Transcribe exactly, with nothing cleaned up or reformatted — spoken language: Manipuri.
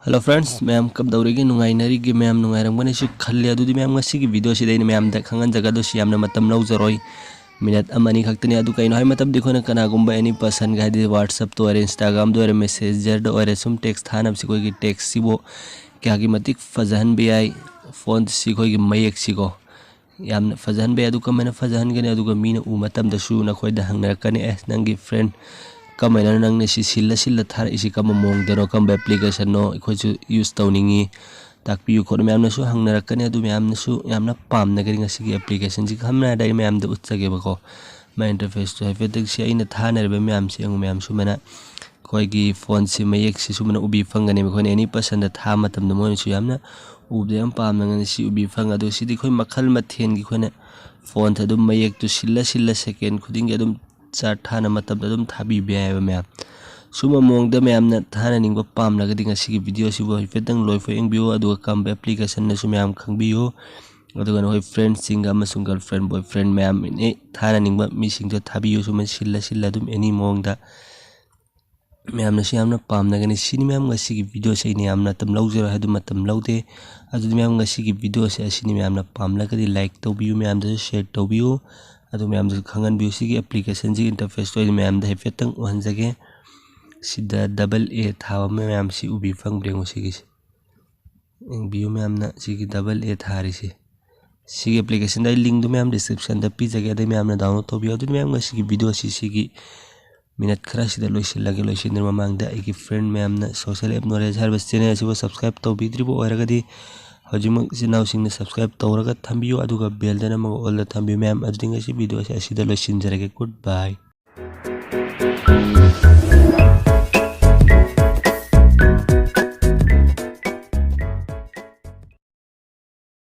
Hello friends, ꯃꯌꯥꯝ ꯀꯝꯗꯧꯔꯤꯒꯦ? ꯅꯨꯡꯉꯥꯏꯅꯔꯤꯒꯦ? ꯃꯌꯥꯝ ꯅꯨꯡꯉꯥꯏꯔꯝꯒꯅꯤꯁꯨ ꯈꯜꯂꯤ꯫ ꯑꯗꯨꯗꯤ ꯃꯌꯥꯝ, ꯉꯁꯤꯒꯤ video ꯁꯤꯗ ꯑꯩꯅ ꯃꯌꯥꯝꯗ ꯈꯪꯍꯟꯖꯒꯗꯧꯁꯤ ꯌꯥꯝꯅ ꯃꯇꯝ ꯂꯧꯖꯔꯣꯏ, minute ꯑꯃ ꯑꯅꯤ ꯈꯛꯇꯅꯤ꯫ ꯑꯗꯨ ꯀꯩꯅꯣ ꯍꯥꯏꯕ ꯃꯇꯝꯗ, ꯑꯩꯈꯣꯏꯅ ꯀꯅꯥꯒꯨꯝꯕ any personꯒ, ꯍꯥꯏꯗꯤ WhatsAppꯇ ꯑꯣꯏꯔꯦ, Instagramꯗ ꯑꯣꯏꯔꯦ, Messengerꯗ ꯑꯣꯏꯔꯦ, ꯁꯨꯝ text ꯊꯥꯅꯕꯁꯤ ꯑꯩꯈꯣꯏꯒꯤ textꯁꯤꯕꯨ ꯀꯌꯥꯒꯤ ꯃꯇꯤꯛ ꯐꯖꯍꯟꯕ ꯌꯥꯏ꯫ Fontꯁꯤ ꯑꯩꯈꯣꯏꯒꯤ ꯃꯌꯦꯛꯁꯤꯀꯣ, ꯌꯥꯝꯅ ꯐꯖꯍꯟꯕ ꯌꯥꯏ꯫ ꯑꯗꯨ ꯀꯃꯥꯏꯅ ꯐꯖꯍꯟꯒꯅꯤ? ꯑꯗꯨꯒ ꯃꯤꯅ ꯎꯕ ꯃꯇꯝꯗꯁꯨ ꯅꯈꯣꯏꯗ ꯍꯪꯅꯔꯛꯀꯅꯤ, "ꯑꯦ, ꯅꯪꯒꯤ friend ꯀꯃꯥꯏꯅ ꯅꯪꯅ ꯁꯤ ꯁꯤꯜꯂ ꯁꯤꯜꯂ ꯊꯥꯔꯛꯏꯁꯤ ꯀꯔꯝꯕ ꯃꯑꯣꯡꯗꯅꯣ, ꯀꯔꯝꯕ applicationꯅꯣ, ꯑꯩꯈꯣꯏꯁꯨ use ꯇꯧꯅꯤꯡꯉꯤ, ꯇꯥꯛꯄꯤꯌꯨ ꯈꯣꯠꯂꯨ" ꯃꯌꯥꯝꯅꯁꯨ ꯍꯪꯅꯔꯛꯀꯅꯤ꯫ ꯑꯗꯨ ꯃꯌꯥꯝꯅꯁꯨ ꯌꯥꯝꯅ ꯄꯥꯝꯅꯒꯅꯤ ꯉꯁꯤꯒꯤ applicationꯁꯤ꯫ ꯁꯝꯅ ꯍꯥꯏꯔꯕꯗ ꯑꯩ ꯃꯌꯥꯝꯗ ꯎꯠꯆꯒꯦꯕꯀꯣ꯫ My interfaceꯇꯣ ꯍꯥꯏꯐꯦꯠꯇꯪ, ꯁꯤ ꯑꯩꯅ ꯊꯥꯅꯔꯤꯕ ꯃꯌꯥꯝꯁꯤ ꯌꯦꯡꯉꯨ ꯃꯌꯥꯝ, ꯁꯨꯃꯥꯏꯅ ꯑꯩꯈꯣꯏꯒꯤ fontꯁꯤ ꯃꯌꯦꯛꯁꯤ ꯁꯨꯃꯥꯏꯅ ꯎꯕꯤ ꯐꯪꯒꯅꯦꯕ꯫ ꯑꯩꯈꯣꯏꯅ any personꯗ ꯊꯥꯕ ꯃꯇꯝꯗ ꯃꯣꯏꯅꯁꯨ ꯌꯥꯝꯅ ꯎꯕꯗ ꯌꯥꯝ ꯄꯥꯝꯅꯒꯅꯤ꯫ ꯁꯤ ꯎꯕꯤ ꯐꯪ, ꯑꯗꯨ ꯁꯤꯗꯤ ꯑꯩꯈꯣꯏ ꯃꯈꯜ ꯃꯊꯦꯜꯒꯤ ꯑꯩꯈꯣꯏꯅ font ꯑꯗꯨꯝ ꯃꯌꯦꯛꯇꯨ ꯁꯤꯜꯂ ꯁꯤꯜꯂ second ꯈꯨꯗꯤꯡꯒꯤ ꯑꯗꯨꯝ chart ꯊꯥꯅ ꯃꯇꯝꯗ ꯑꯗꯨꯝ ꯊꯥꯕꯤꯕ ꯌꯥꯏꯑꯕ ꯃꯌꯥꯝ꯫ ꯁꯨꯝꯕ ꯃꯑꯣꯡꯗ ꯃꯌꯥꯝꯅ ꯊꯥꯅꯅꯤꯡꯕ ꯄꯥꯝꯂꯒꯗꯤ ꯉꯁꯤꯒꯤ videoꯁꯤꯕꯨ ꯍꯥꯏꯐꯦꯠꯇꯪ ꯂꯣꯏꯐꯥꯎ ꯌꯦꯡꯕꯤꯌꯨ, ꯑꯗꯨꯒ ꯀꯔꯝꯕ applicationꯅꯁꯨ ꯃꯌꯥꯝ ꯈꯪꯕꯤꯌꯨ꯫ ꯑꯗꯨꯒ ꯅꯈꯣꯏ friendꯁꯤꯡꯒ ꯑꯃꯁꯨꯡ girlfriend boyfriend ꯃꯌꯥꯝ ꯑꯦ ꯊꯥꯅꯅꯤꯡꯕ ꯃꯤꯁꯤꯡꯗꯣ ꯊꯥꯕꯤꯌꯨ꯫ ꯁꯨꯃꯥꯏꯅ ꯁꯤꯜꯂ ꯁꯤꯜꯂ ꯑꯗꯨꯝ any ꯃꯑꯣꯡꯗ ꯃꯌꯥꯝꯅꯁꯨ ꯌꯥꯝꯅ ꯄꯥꯝꯅꯒꯅꯤ꯫ ꯁꯤꯅꯤ ꯃꯌꯥꯝ ꯉꯁꯤꯒꯤ videoꯁꯦ꯫ ꯑꯩꯅ ꯌꯥꯝꯅ ꯃꯇꯝ ꯂꯧꯖꯔꯣꯏ, ꯍꯥꯏꯗꯤ ꯃꯇꯝ ꯂꯧꯗꯦ꯫ ꯑꯗꯨꯗꯤ ꯃꯌꯥꯝ ꯉꯁꯤꯒꯤ videoꯁꯦ ꯑꯁꯤꯅꯤ꯫ ꯃꯌꯥꯝꯅ ꯄꯥꯝꯂꯒꯗꯤ like ꯇꯧꯕꯤꯌꯨ, ꯃꯌꯥꯝꯗꯁꯨ share ꯇꯧꯕꯤꯌꯨ, ꯑꯗꯨ ꯃꯌꯥꯝꯗꯁꯨ ꯈꯪꯍꯟꯕꯤꯌꯨ꯫ ꯁꯤꯒꯤ applicationꯁꯤꯒꯤ interfaceꯇꯣ ꯑꯩꯅ ꯃꯌꯥꯝꯗ ꯍꯥꯏꯐꯦꯠꯇꯪ ꯎꯍꯟꯖꯒꯦ꯫ ꯁꯤꯗ double A ꯊꯥꯕ ꯑꯃ ꯃꯌꯥꯝꯁꯤ ꯎꯕꯤ ꯐꯪꯕ꯭ꯔꯥ ꯌꯦꯡꯉꯨ ꯁꯤꯒꯤꯁꯦ꯫ ꯌꯦꯡꯕꯤꯌꯨ ꯃꯌꯥꯝꯅ ꯁꯤꯒꯤ double A ꯊꯥꯔꯤꯁꯦ꯫ ꯁꯤꯒꯤ applicationꯗ ꯑꯩ linkꯗꯨ ꯃꯌꯥꯝ descriptionꯗ ꯄꯤꯖꯒꯦ, ꯑꯗꯩ ꯃꯌꯥꯝꯅ download ꯇꯧꯕꯤꯌꯨ꯫ ꯑꯗꯨꯗꯤ ꯃꯌꯥꯝ ꯉꯁꯤꯒꯤ videoꯁꯤ ꯁꯤꯒꯤ minute ꯈꯔꯁꯤꯗ ꯂꯣꯏꯁꯤꯜꯂꯒꯦ꯫ ꯂꯣꯏꯁꯤꯟꯗ꯭ꯔꯤꯉꯩ ꯃꯃꯥꯡꯗ ꯑꯩꯒꯤ friend ꯃꯌꯥꯝꯅ Social App Knowledge ꯍꯥꯏꯔꯤꯕ channel ꯑꯁꯤꯕꯨ subscribe ꯇꯧꯕꯤꯗ꯭ꯔꯤꯕ ꯑꯣꯏꯔꯒꯗꯤ ꯍꯧꯖꯤꯛꯃꯛ ꯏꯆꯤꯟ ꯏꯅꯥꯎꯁꯤꯡꯅ subscribe ꯇꯧꯔꯒ ꯊꯝꯕꯤꯌꯨ, ꯑꯗꯨꯒ bellꯗ ꯅꯝꯃꯒ allꯗ ꯊꯝꯕꯤꯌꯨ ꯃꯌꯥꯝ꯫ ꯑꯗꯨꯗꯤ ꯉꯁꯤ videoꯁꯦ ꯑꯁꯤꯗ ꯂꯣꯏꯁꯤꯟꯖꯔꯒꯦ꯫ Goodbye꯫